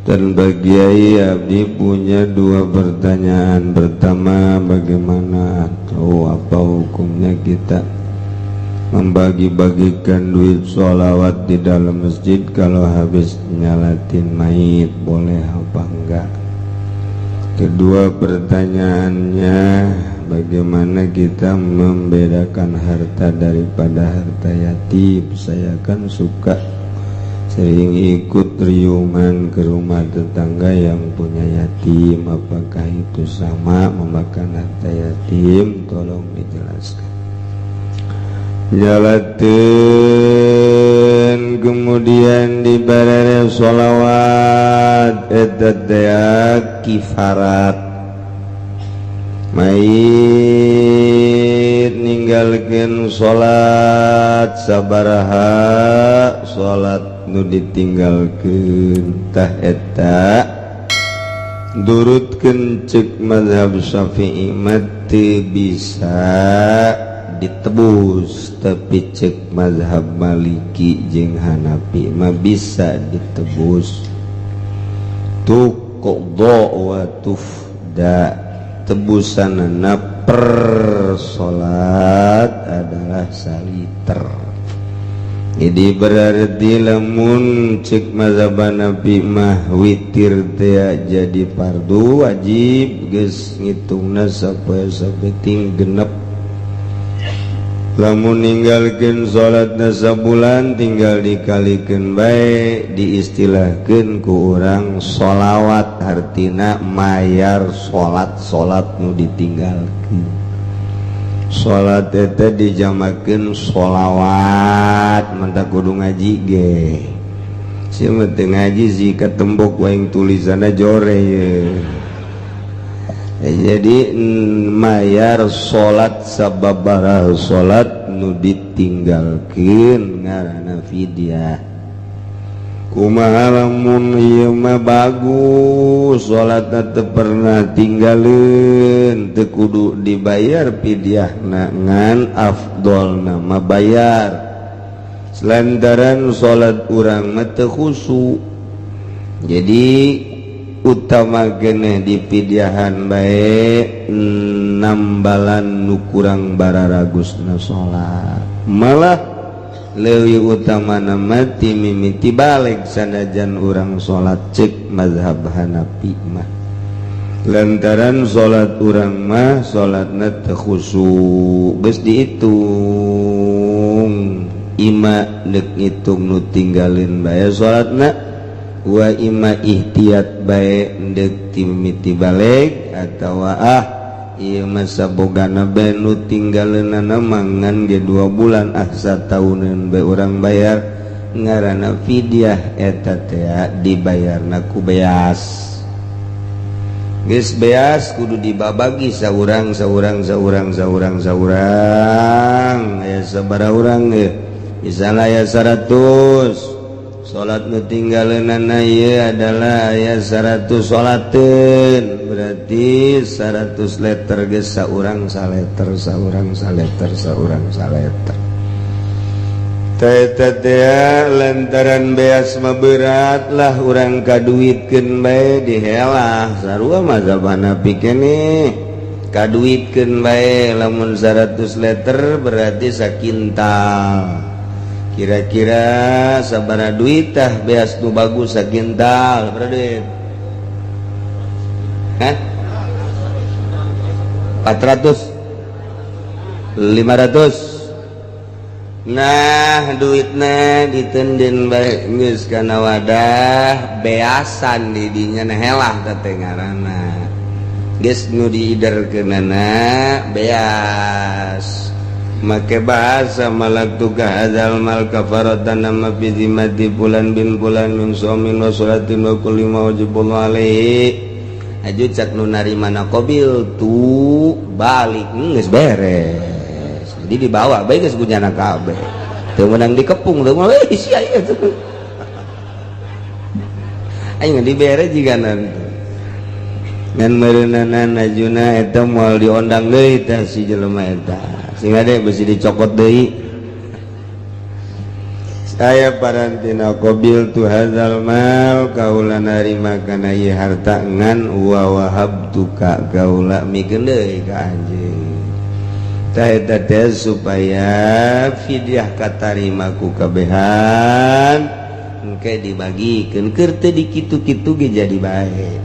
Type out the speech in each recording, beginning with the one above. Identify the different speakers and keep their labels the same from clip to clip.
Speaker 1: Dan Pak Kiai, abdi punya dua pertanyaan. Pertama, bagaimana atau apa hukumnya kita membagi-bagikan duit sholawat di dalam masjid kalau habis nyalatin mayit, boleh apa enggak? Kedua pertanyaannya, bagaimana kita membedakan harta daripada harta yatim? Saya kan suka sering ikut riungan ke rumah tetangga yang punya yatim. Apakah itu sama memakan harta yatim? Tolong dijelaskan. Nyalatin, kemudian dibarere sholawat, eta teh kifarat. Mayit ninggalkeun salat, sabaraha salat nu ditinggalkeun, tah eta durutkeun cek mazhab Syafi'i mah teu bisa ditebus, tapi cek mazhab Maliki jeung Hanafi mah bisa ditebus, tuqda wa tufda. Tebusanana per salat adalah saliter. Jadi berarti lamun cek mazhab Hanafi mah witir teh jadi fardu wajib, geus ngitungna sapoe sapeting genep. Lamun ninggalkeun salatna sabulan, tinggal dikalikeun bae, diistilahkeun ku urang sholawat, hartina mayar salat salat nu ditinggalkeun. Salat eta dijamakeun sholawat, mantak kudu ngaji ge. Sia mah teu ngaji sih, katembok waing tulisanna jore ye. Jadi mayar salat sababaraha salat nu ditinggalkeun ngaranna fidyah. Kumaha lamun ieu mah bagus, salatna teu pernah tinggalin, teu kudu dibayar fidyahna, ngan afdolna mah bayar, lantaran salat urang mah teu khusyuk. Jadi utama geneh dipidyahan bae, nambalan nu kurang bararagusna salat. Malah leuwih utama nama ti mimiti balik sanajan urang salat, cek mazhab Hanafi mah, lantaran salat urang mah salatna teu khusyuk. Geus dihitung, ima deuk ngitung nu tinggalin bae salatna, wa ima ihtiyat bae deuk timiti balik, atawa ah ieu mah sabogana bae nu tinggaleunana mangan ge 2 bulan, ah satauneun bae urang bayar, ngaranna fidyah. Eta teh dibayarna ku beas. Geus beas kudu dibabagi saurang saurang saurang saurang saurang. Aya sabaraha urang ye? Misalnya aya 100 salat nu tinggaleunana ieu adalah aya 100 salateun, berarti 100 liter. Geus saurang saleter, saurang saleter, saurang saleter. Teh teh lantaran beas mah berat lah, urang kaduitkeun bae, dihelah sarua mazhab Hanafi keneh, kaduitkeun bae. Lamun 100 liter berarti sakintal. Kira-kira sabaraha duit tah beas nu bagus sakintal? Berapa duit? Hah? 400, 500. Nah, duitna ditenden bae geus kana wadah beasan di dinya, helah teh ngaranna. Geus nu diiderkeunana beas, make bahasa malaktuka hadzal mal kafaratan nama fi zimmati fulan bin fulan min shaumin wa sholatin wa kulli ma wajibullah alaihi. Aju cak nu narima qabil tu balik, geus beres. Jadi dibawa bae, geus kunyana kabeh, teu meunang dikepung, teu mah eh sia ieu tuh aing dibere jiga nanti ngan meureunanan. Ajuna eta moal diondang deui teh si jelema eta, sehingga deh besi dicokot deui. Aya parantina qabiltu hadzal mal, kaula narima kana ieu harta, ngan wa wahabtuka, kaula mikeun deui ka anjeun. Tah, eta teh supaya fidyah katarima ku kabehan. Engke dibagikeun, keur teu dikitu-kitu ge jadi bae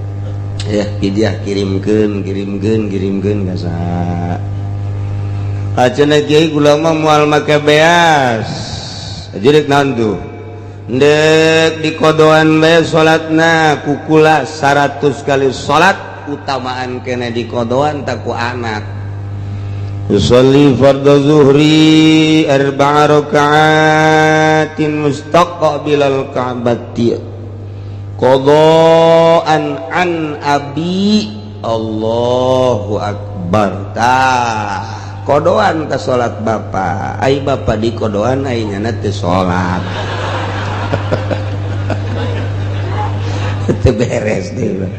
Speaker 1: ya. Fidyah kirimkeun, kirimkeun, kirimkeun ka saha? Acenah, "Kiai, kula mah moal make beas." Jadi naon tuh? Ndek dikodoan bae salatna ku kula 100 kali salat, utamaan kena dikodoan tak ku anak. Usolli fardhu zuhri arba'a raka'atin mustaqbilal ka'bati qadaan an abi. Allahu akbar. Tah, kodoan ke salat bapak. Ai bapak di kodoan, ai nyana teu salat, teu beres deui.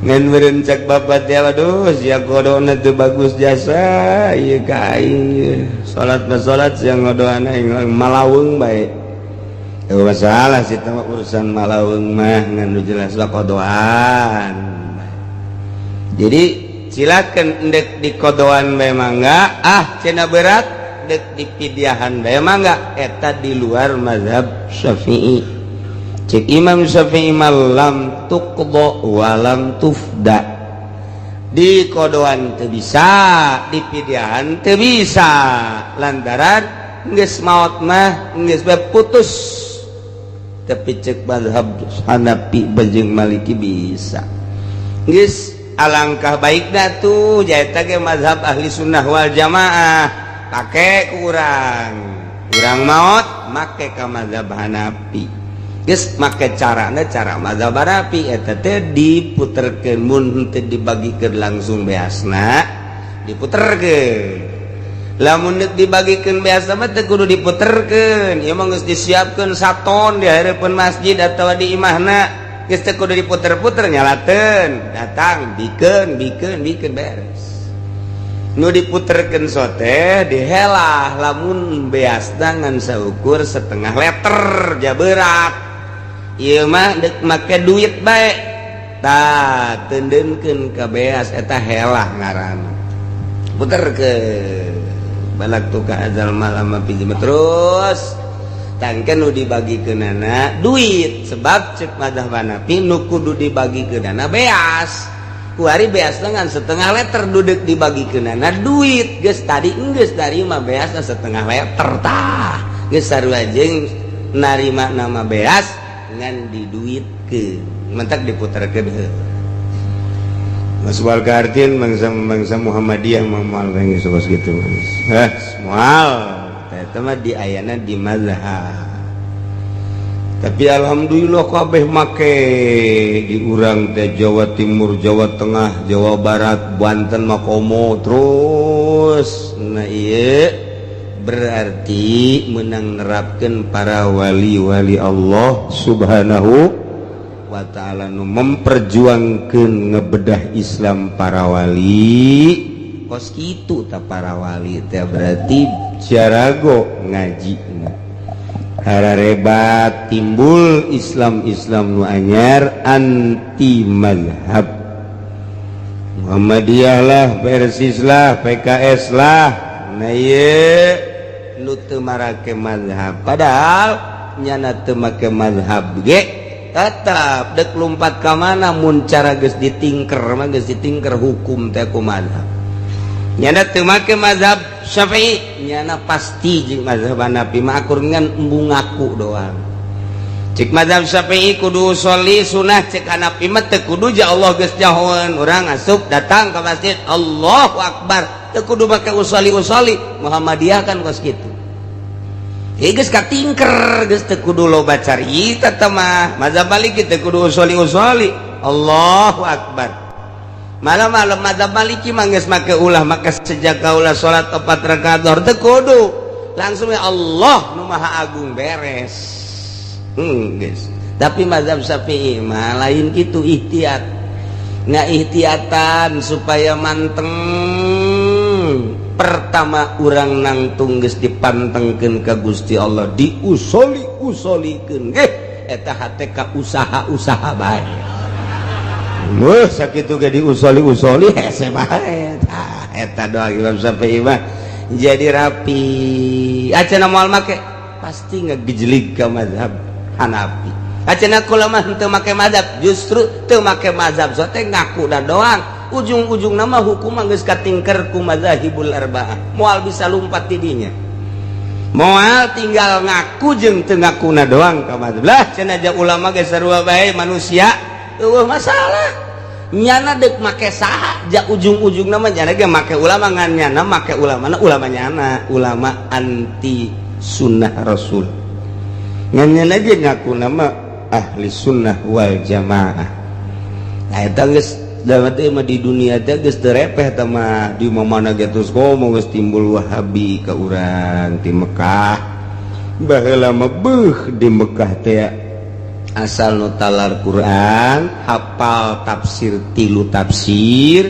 Speaker 1: Ngan meureun cek bapak teh, "Aduh, sia kodona teu bagus jasa ieu ka aing. Salat mah salat, sia ngodoan aing malaweung bae." Teu masalah sih mah, urusan malaweung mah, ngan nu jelas lah kodoan. Jadi silakan, ndek di kodoan bae mangga, ah cenah berat, dek di pidiahan bae mangga. Eta di luar mazhab Syafi'i. Cek Imam Syafi'i, lam tuqdo walam tufda. Di kodoan teu bisa, di pidiahan teu bisa, lantaran geus maot mah geus bae putus. Tapi cek mazhab Hanafi jeung Maliki bisa. Geus, alangkah baiknya tuh jaeta ge mazhab Ahli Sunnah wal Jamaah pake ku urang. Urang maot make ka mazhab Hanafi, geus make carana cara mazhab Hanafi. Eta teh diputerkeun, mun teu dibagikeun langsung beasna diputerkeun. Lamun deuk dibagikeun beasna mah teu kudu diputerkeun. Ieu mah geus disiapkeun saton di hareupeun masjid atawa di imahna, geus teu kudu diputer-puter, nyalateun, datang, bikeun, bikeun, bikeun, beres. Nu diputerkeun sote dihelah lamun beasna ngan saukur setengah liter ja berat. Ieu mah deuk make duit bae, tah teundeunkeun ka beas, eta helah ngaranna. Puterkeun balak tuh ka azal malam pinjem terus tangken nu dibagikeunana duit, sebab cek mazhab Hanafi nu kudu dibagikeunana beas. Kuari beas dengan setengah liter, duduk dibagikeunana duit, geus tadi geus tarima beasna setengah liter. Tah, geus sarua jeung narima nama beas ngan diduitkeun, mentak diputerkeun heuh. Mas Walgartin bangsa bangsa Muhammadiyah mah moal geus gitu. Heh, moal. Eta mah di ayana di mazhab. Tapi alhamdulillah kabeh make di urang teh, Jawa Timur, Jawa Tengah, Jawa Barat, Banten mah komo terus. Nah, iya berarti menang nerapkan para wali-wali Allah Subhanahu wa ta'ala nu memperjuangkan ngebedah Islam. Para wali kos kitu ta, para wali teh berarti jarago ngaji harebat, timbul Islam Islam nu anyar, anti mazhab Muhammadiyah lah, Persis lah, PKS lah. Nah, ieu nu teu marake mazhab, padahal nyana teu make mazhab ge tetap dek lumpat ka mana. Mun cara geus ditingker mah geus ditingker hukum teh ku mazhab. Nyana teu make mazhab Syafi'i, nyana pasti jeung mazhab Hanafi mah akur, ngan embung ngaku doang. Cek mazhab Syafi'i kudu sholli sunah, cek Hanafi mah teu kudu. Ja Allah geus jahoeun, urang asup datang ke masjid, Allahu akbar, teu kudu make usolli usolli. Muhammadiyah kan kos kitu. Geus katingker, geus teu kudu loba carita teh mah. Mazhab Maliki teu kudu usoli usoli, Allahu akbar. Malam-malam mazhab Maliki mah geus make ulah maka sejak kaula salat 4 rakaat zuhur teu kudu, langsung ya Allah nu Maha Agung, beres. Geus. Tapi mazhab Syafi'i mah lain kitu, ihtiyat, ngaihtiyatan supaya manteng. Pertama urang nangtung geus dipantengkeun ka Gusti Allah, diusoli-usolikeun ge eta hate ka usaha-usaha bae. Wah, sakitu ge diusoli-usoli hese bae. Tah eta doa Imam Syafi'i mah jadi rapi. Acana moal make pasti ngegejlig ka mazhab Hanafi. Acana kula mah henteu make mazhab, justru teu make mazhab so teh ngaku da doang. Ujung-ujung nama hukum geus katingker ku mazahibul arba'ah, moal bisa lumpat ti dinya, moal, tinggal ngaku jeung teu ngakuna doang ka mazhab lah. Cenah aja ulama ge sarua bae manusia, eueuh masalah. Nyana deuk make saha ja ujung-ujung nama nyana ge make ulama, ngan nyana make ulama na ulama nyana ulama anti sunnah rasul, ngan nyana ge ngaku nama ahli sunnah wal jamaah. Nah, eta geus mah di dunia teh geus teu repeh teh mah. Di mana ge terus komo geus timbul Wahabi ka urang di Mekah. Baheula mah beuh, di Mekah teh asal nu talar Quran, hafal tafsir tilu tafsir,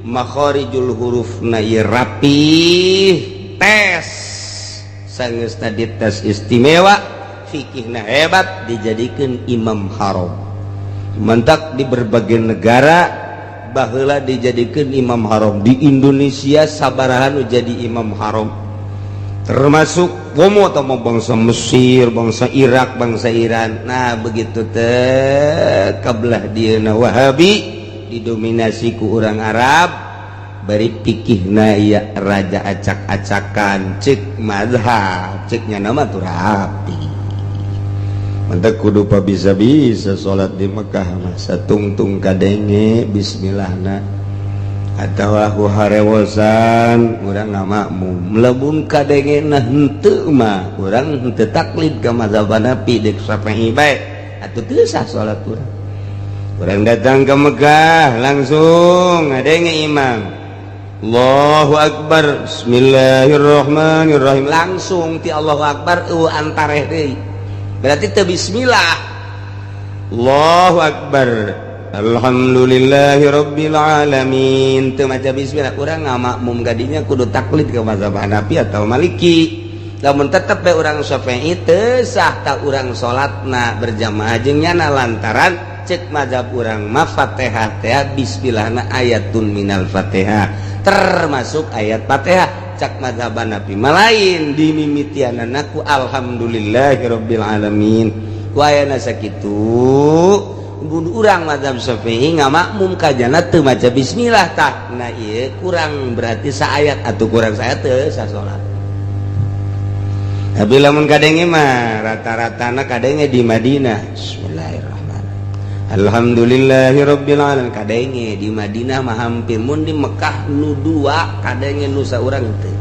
Speaker 1: makharijul hurufna ieu rapih, tes sanggeus tadi tes istimewa, fikihna hebat, dijadikeun imam haram. Mentak di berbagai negara baheula dijadikan imam haram. Di Indonesia sabarahan jadi imam haram, termasuk komo atau bangsa Mesir, bangsa Irak, bangsa Iran. Nah, begitu teh kabelah dieuna Wahabi didominasi ku orang Arab, bari pikihna ya raja acak-acakan, cek mazhab ceknya nama tuh rapi. Mantap kudu pa bisa-bisa salat di Mekah mah satungtung kadenge bismillahna atawa harewosan urang ngamakmum. Lamun kadenge na henteu mah urang henteu taklid ka mazhab Hanafi, deuk Syafi'i bae atuh teu sah salat urang. Urang datang ke Mekah langsung ngadenge imam Allahu Akbar, bismillahirrahmanirrahim, langsung ti Allahu Akbar eueuh antareh deui, berarti teu bismillah. Allahu Akbar, alhamdulillahirabbil alamin, teu maca bismillah. Urang ngamakmum gadinya kudu taklid ke mazhab Hanafi atau Maliki. Lamun tetep bae urang Syafi'i teu sah tak urang salatna berjamaah jeung nyana, lantaran cek mazhab urang mah Fatihah teh bismillahna ayatun minal Fatihah, termasuk ayat Fatihah. Cak mazhab Hanafi mah lain, dimimitianana ku alhamdulillahirabbil alamin. Ku ayana sakitu mun urang mazhab Syafi'i ngamakmum kajana teu maca bismillah tah, nah ieu kurang berarti saayat atau kurang saayat teu sah salat. Tapi lamun kadenge mah rata-ratana kadenge di Madinah bismillahirrahmanirrahim alhamdulillahirabbil alamin, kadenge di Madinah mah hampir. Mun di Mekah nu dua kadenge, nu saurang teu,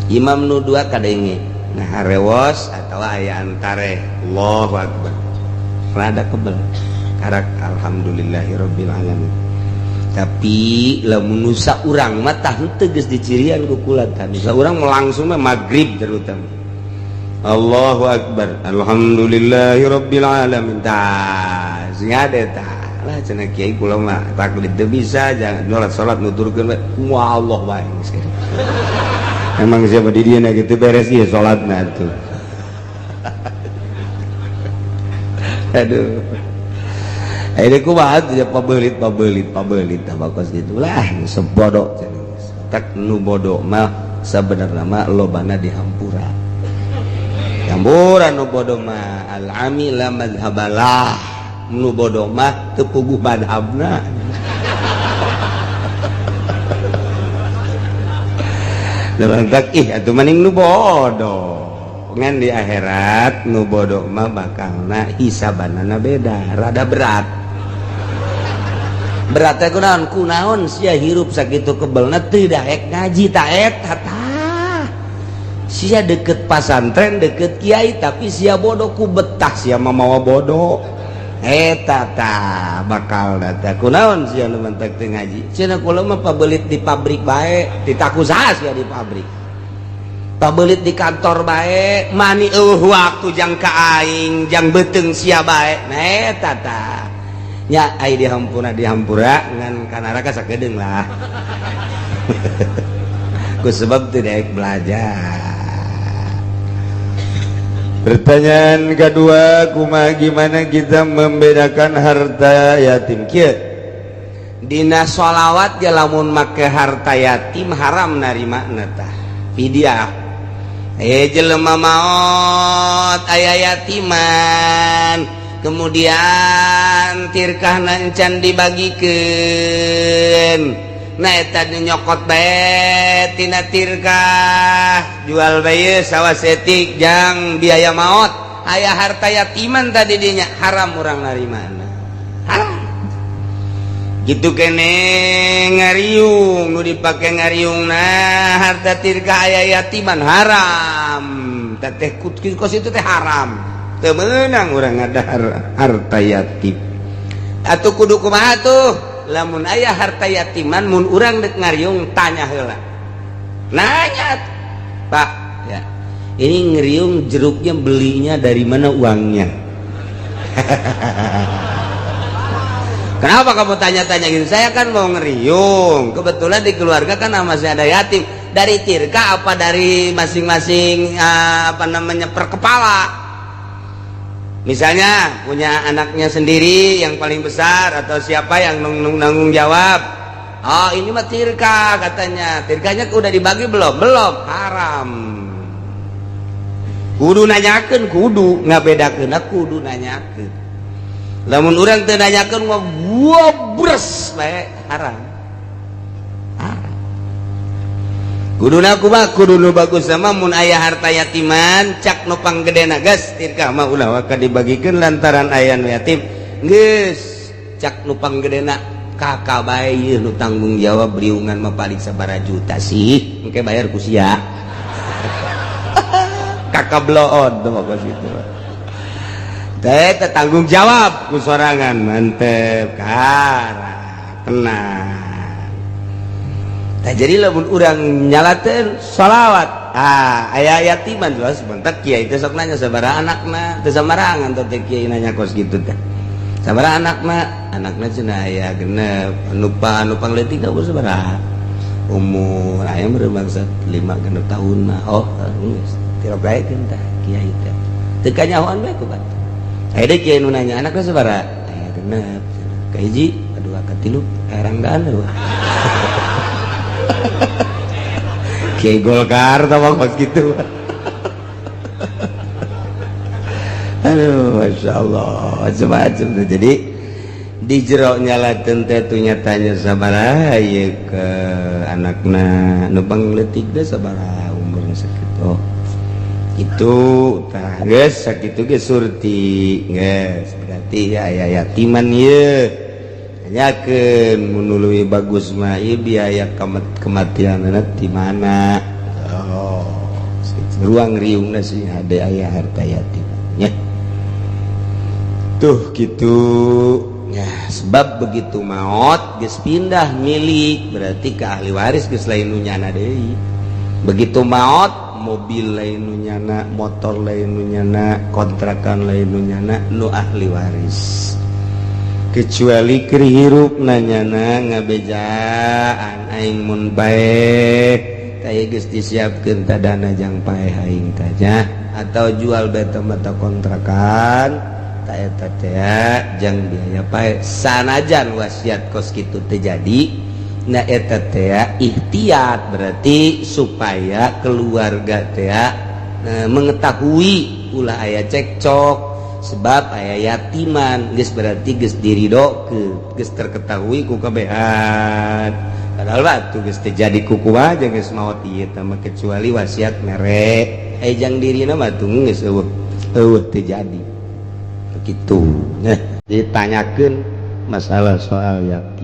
Speaker 1: imam nu dua kadenge nah harewos atau aya antare Allahu Akbar rada kebel karak alhamdulillahirabbil alamin. Tapi lamun nu saurang mah tah henteu, geus dicirian ku kula tah. Nu saurang langsung mah maghrib terutama Allahu Akbar alhamdulillahirabbil alamin tah sing ada tah lah. Cenah kiai kula mah taklid teu bisa, jangan salat salat nuturkeun we kumaha Allah wae geus. Emang siapa di dieu gitu beres ieu salatna tuh. Aduh. Ini kumaha tuh pabelit pabelit pabelit tah bakos gitu lah sebodoh cenah. Tak nu bodoh mah sabenerna mah lobana dihampura. Hampura nu bodoh mah, al-ami la madhabalah, nu bodoh mah teu puguh madhabna. Lantak ih atuh maning nu bodoh ngan di akhirat nu bodoh mah bakalna hisabanana beda, rada berat. Berat teh kunaon? Kunaon sia hirup sakitu kebelna teu daek ngaji ta eta tah. Sia deket pasantren, deket kiai, tapi sia bodoh ku betah sia mah mawa bodoh. Eta tah bakal data kunaon sia nu mantak teu ngaji. Cenah kula mah pabelit di pabrik bae, ditaku saha sia di pabrik. Pabelit di kantor bae, mani eueuh waktu jang ka aing, jang beuteung sia bae. Nah eta tah. Nya ai dihampura dihampura ngan ka neraka sakedeung lah. Ku sebab tidak belajar. Pertanyaan kedua, kumaha, gimana kita membedakan harta yatim? Kieu, dina sholawat ge lamun make harta yatim haram narima tah fidyah. Eh, jelema maot aya yatiman, kemudian tirkah encan dibagikeun. Nah, eta nyokot bae tina tirkah, jual bae sawah saeutik jang biaya maot, aya harta yatiman tadi dinya, haram urang narimana, haram. Gitu kene ngariung, nu dipake ngariung, nah, harta tirkah aya yatiman haram teh, kos itu teh haram, teu meunang urang ngadahar harta yatim. Atuh kudu kumaha tuh? Lamun aya harta yatiman, mun urang dek ngariung, tanya heula, nanya, "Pak, ya ini ngeriung jeruknya belinya dari mana uangnya?" "Kenapa kamu tanya-tanya gitu?" "Saya kan mau ngeriung, kebetulan di keluarga kan masih ada yatim. Dari tirka apa dari masing-masing, apa namanya, per kepala? Misalnya punya anaknya sendiri yang paling besar atau siapa yang nanggung, nanggung jawab?" "Oh, ini mah tirka," katanya. "Tirkanya udah dibagi belum?" "Belum." Haram. Kudu nanyakeun, kudu ngabedakeun, kudu nanyakeun. Lamun urang teu nanyakeun mah bres bae, haram, haram. Kuduna kumaha? Kudu nu bagus sama mun aya harta yatiman, cak nu panggedena, "Geus, tirkah mah ulah waka dibagikeun lantaran aya nu yatim." Geus, cak nu panggedena, "Kakak bae ieu nu tanggung jawab, riungan mah paling sabaraha juta sih, engke bayar ku sia." Kakak bloon tuh mah kos kitu teh, tanggung jawab ku sorangan, mantep, kara tenang. Nah, jadi lamun urang nyalateun sholawat, ah, aya yatiman jelas bentak kiai teh sok nanya sabaraha anakna, teu sambarangan teh kiai nanya kos kitu teh. "Sabaraha anakna?" "Anakna cenah aya 6." "Anu pa anu pangleutik umur sabaraha?" "Umur aya meureun bangsa 5 6 tahun mah." "Oh, geus tirok baekeun tah kiai teh." Teu kanyahoan bae ku batur. Aya deui kiai nu nanya, "Anakna sabaraha?" "Aya 6." "Kahiji, kadua, katilu, erangdaan." Kiai Golkar tah kos gitu. Aduh, masya Allah, macam-macam tuh. Jadi di jero nyalakeun teh tuh nyatanya sabaraha ieu ke anakna, nu pangleutik teh sabaraha umurna sakitu. Oh, itu tah geus sakitu ge surti geus, berarti ya aya yatiman ieu. Nanyakeun mun leuwih bagus mah ieu biaya kematianana di mana? Oh, ruang riungna sih hade aya harta yatim nya. Tuh gitu ya, sebab begitu maot geus pindah milik, berarti ke ahli waris, geus lain nu nyana deui. Begitu maot, mobil lain nu nyana, motor lain nu nyana, kontrakan lain nu nyana, nu ahli waris. Kecuali keur hirup nanyana ngabejaan, "Aing mun paeh teh geus disiapkeun tah dana jang paeh aing tah," atau jual beta mata kontrakan ta eta teh jang biaya paeh, sanajan wasiat kos kitu teu jadi. Nah, eta teh ikhtiat, berarti supaya keluarga teh mengetahui ulah aya cekcok sebab aya yatiman. Geus berarti geus diridokeun, geus terketahui ku kabehan, padahal batu geus teu jadi kuku aja geus maot ieu teh mah, kecuali wasiat mere jang dirina mah tuh geus eueuh eueuh, teu jadi begitu. Nah, ditanyakeun masalah soal yatim.